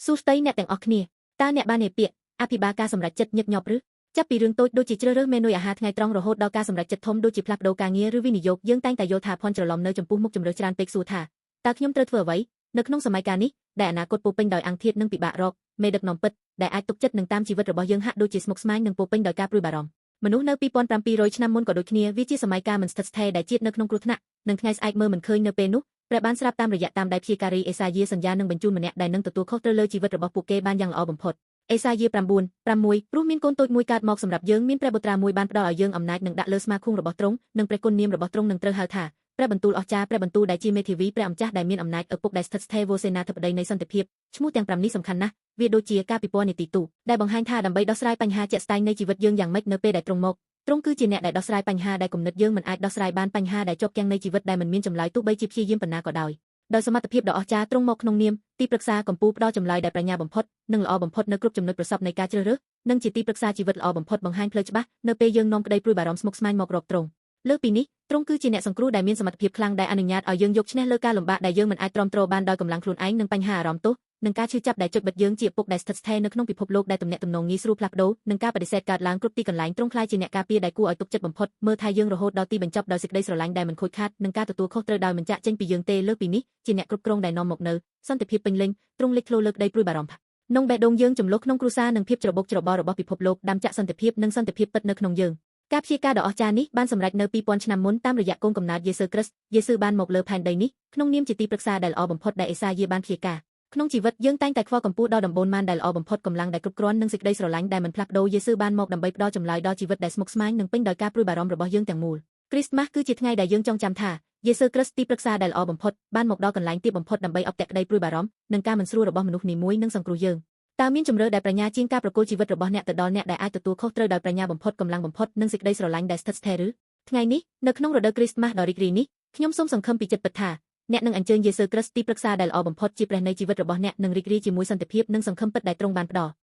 សួស្តីអ្នកទាំងអស់គ្នាតើអ្នកបាននិយាយពាក្យអភិបាលការសម្រេចចិត្តញឹកញាប់ឬចាប់ពីរឿងតូចដូចជាជ្រើសរើសមេនុយអាហារថ្ងៃត្រង់រហូតដល់ការសម្រេចចិត្តធំដូចជាផ្លាស់ប្ដូរការងារឬវិនិយោគយើងតែងតែយល់ថាភ័ន្តច្រឡំនៅចំពោះមុខជម្រើសច្រើនពេកសួរថាតើខ្ញុំត្រូវធ្វើអ្វីនៅក្នុងសម័យកាលនេះដែលអនាគតពោពេញដោយអង្គធាតុនិងពិបាករកមេដឹកនាំពិតដែលអាចទុកចិត្តនឹងតាមជីវិតរបស់យើងហាក់ដូចជាស្មុគស្មាញនិងពោពេញដោយការព្រួយបារម្ភមនុស្សនៅ2700ឆ្នាំមុនក៏ដូចគ្នាវាជាសម័យកាលមិនស្ថិតស្ថេរដែលជាតិនៅក្នុងគ្រោះថ្នាក់និងថ្ងៃស្អែកមើលមិនឃើញនៅពេលនោះព្រះបានស្រាប់តាមរយៈតាមដៃព្យាការីអេសាយាសន្យានឹងបញ្ជូនម្នាក់ដែលនឹងទទួលខុសត្រូវលើជីវិតរបស់ពួកគេបានយ៉ាងល្អបំផុតអេសាយា9:6ព្រោះមានកូនតូចមួយកើតមកសម្រាប់យើងមានព្រះបុត្រាមួយបានផ្ដល់ឲ្យយើងអំណាចនិងដាក់លើស្មាខួងរបស់ទ្រង់និងព្រះគុណនាមរបស់ទ្រង់នឹងត្រូវហៅថាព្រះបន្ទូលអស្ចារ្យព្រះបន្ទូលដែលជាមេធាវីព្រះអម្ចាស់ដែលមានអំណាចឪពុកដែលស្ថិតស្ថេរវោសេនាធិបតីនៃសន្តិភាពឈ្មោះទាំង5នេះសំខាន់ណាស់វាដូចជាការពិព័រណ៍នីតិទូដែលបង្ហាញថាដើម្បីដោះស្រាយបញ្ហាជាក់ស្ដែងនៃជីវិតយើងយ៉ាងម៉េចនៅពេលដែលទ្រង់មកទ្រង់គឺជាអ្នកដែលដោះស្រាយបញ្ហាដែលគំនិតយើងមិនអាចដោះស្រាយបានបញ្ហាដែលជាប់គាំងនៃជីវិតដែលមិនមានចម្លើយទោះបីជាព្យាយាមប៉ុណ្ណាក៏ដោយដោយសមត្ថភាពដ៏អស្ចារ្យទ្រង់មកក្នុងនាមទីប្រឹក្សាកម្ពុជាផ្ដល់ចម្លើយដែលប្រាជ្ញាបំផុតនិងល្អបំផុតនៅគ្រប់ចំណុចប្រសពនៃការជ្រើសរើសនិងជាទីប្រឹក្សាជីវិតល្អបំផុតបង្ហាញផ្លូវច្បាស់នៅពេលយើងនាំក្តីព្រួយបារម្ភស្មុគស្មាញមករកទ្រង់លើសពីនេះទ្រង់គឺជាអ្នកសង្គ្រោះដែលមានសមត្ថភាពខ្លាំងដែលអនុញ្ញាតឲ្យយើងយកឈ្នះលើការលំបាកដែលយើងមិនអាចទ្រាំទ្របានដោយកម្លាំងខ្លួនឯងនិងបញ្ហាអារម្មណ៍ទោសនិងការឈឺចាប់ដែលចុចបិទយើងជាពុកដែលស្ថិតស្ថេរនៅក្នុងពិភពលោកដែលទំនាក់ទំនងងាយស្រួលផ្លាស់ប្ដូរនិងការបដិសេធកើតឡើងគ្រប់ទីកន្លែងទ្រង់ក្លាយជាអ្នកការពារដែលគួរឲ្យទុកចិត្តបំផុតមើលថែយើងរហូតដល់ទីបញ្ចប់ដោយសេចក្តីស្រឡាញ់ដែលមិនខូចខាតនិងការទទួលខុសត្រូវដោយមិនចាកចេញពីយើងទេលើសពីនេះជាអ្នកគ្រប់គ្រងដែលនាំមកនូវសន្តិភាពពេញលេញទ្រង់លេចធ្លោលើក្តីព្រួយបារម្ភនងបេះដូងយើងចំលោះក្នុងគ្រួសារនិងភាពច្របូកច្របល់របស់ពិភពលោកដាំចាក់សន្តិភាពនិងសន្តិភាពពិតនៅក្នុងយើងការព្យាការដ៏អស្ចារ្យនេះបានសម្រេចនៅ2000ឆ្នាំមុនតាមរយៈកូនកំណើតយេស៊ូវគ្រីស្ទយេស៊ូវបានមកលើផែនដីនេះក្នុងនាមជាទីប្រឹក្សាដែលល្អបំផុតដែលអេសាយាបានព្យាការក្នុងជីវិតយើងតែងតែខ្វល់កម្ពស់ដល់ដំបូន្មានដែលល្អបំផុតកម្លាំងដែលគ្រប់គ្រាន់និងសេចក្តីស្រឡាញ់ដែលមិនផ្លាស់ប្ដូរយេស៊ូវបានមកដើម្បីផ្ដល់ចម្លើយដល់ជីវិតដែលស្មុគស្មាញនិងពេញដោយការព្រួយបារម្ភរបស់យើងទាំងមូលគ្រីស្ទម៉ាស់គឺជាថ្ងៃដែលយើងចងចាំថាយេស៊ូវគ្រីស្ទទីប្រឹក្សាដែលល្អបំផុតបានមកដល់កន្លែងទាបបំផុតដើម្បីអបតែក្តីព្រួយបារម្ភនិងការមិនស្រួលរបស់មនុស្សនីមួយនិងសង្គ្រោះយើងតើមានជម្រើសដែលប្រាជ្ញាជាងការប្រគល់ជីវិតរបស់អ្នកទៅដល់អ្នកដែលអាចទទួលខុសត្រូវដោយប្រាជ្ញាបំផុតកម្លាំងបំផុតនិងសេចក្តីស្រឡាញ់ដែលស្ថិតស្ថេរឬថ្ងៃនេះនៅក្នុងរដូវគ្រីស្ទម៉ាស់ដ៏រីករាយនេះខ្ញុំសូមសង្ឃឹមពីចិត្តពិតថាអ្នកនឹងអញ្ជើញយេស៊ូវគ្រីស្ទទីប្រឹក្សាដែលល្អបំផុតជាព្រះនៃជីវិតរបស់អ្នកនឹងរីករាយជាមួយសន្តិភាពនិងសង្ឃឹមពិតដែលទ្រង់បានផ្ដល់។